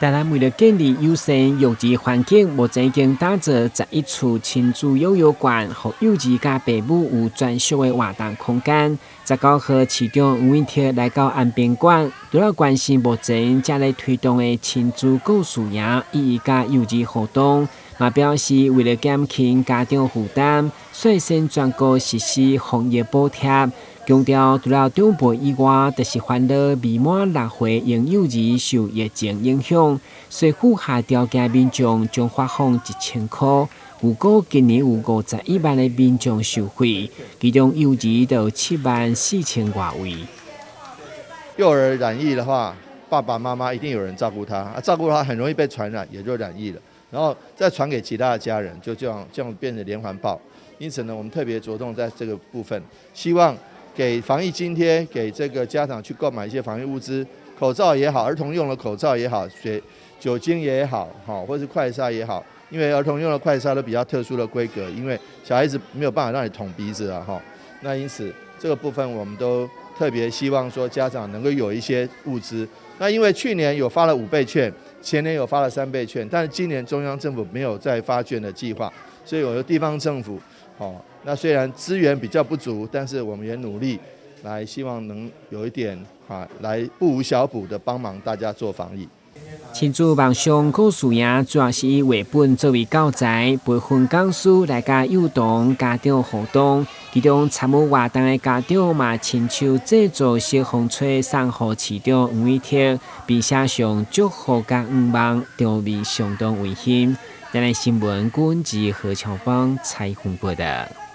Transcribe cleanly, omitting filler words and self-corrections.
台南為了建立友善育兒環境，目前已經打造11處親子育幼館，予幼兒佮爸母有專屬的活動空間。19號市長黃偉哲來到安平館，除了關心目前正咧推動的親子故事營以及佮幼兒互動，嘛表示為了減輕家長負擔，率先全國實施防疫補貼。強調除了長輩以外，就是煩惱未滿6歲嬰幼兒受疫情影響，隨符合條件民眾將發放1000箍。預估今年有51萬的民眾受惠，其中幼兒就有7萬4千外位。幼兒染疫的話，爸爸媽媽一定有人照顧他，啊，照顧他很容易被傳染，也就染疫了，然後再傳給其他的家人，就這樣變成連環爆。因此呢，我們特別着重在這個部分，希望給防疫津貼，給這個家長去購買一些防疫物資，口罩也好，兒童用的口罩也好，水酒精也好，或是快篩也好，因為兒童用的快篩都比較特殊的規格，因為小孩子沒有辦法讓你捅鼻子啊，哈，那因此這個部分我們都特別希望說家長能夠有一些物資。那因為去年有發了5倍券，前年有發了3倍券，但是今年中央政府沒有再發券的計劃，所以有的地方政府，哦，那雖然資源比較不足，但是我們也努力來，希望能有一點啊，來不無小補的幫忙大家做防疫。親子網上故事營主要是以繪本作為教材，培訓講師來佮幼童家長互動。其中參與活動的家長嘛，親手製作小風吹送予市長黃偉哲，並寫上祝福佮願望，場面相當溫馨。台南新聞，郭文吉何喬芳採訪報道。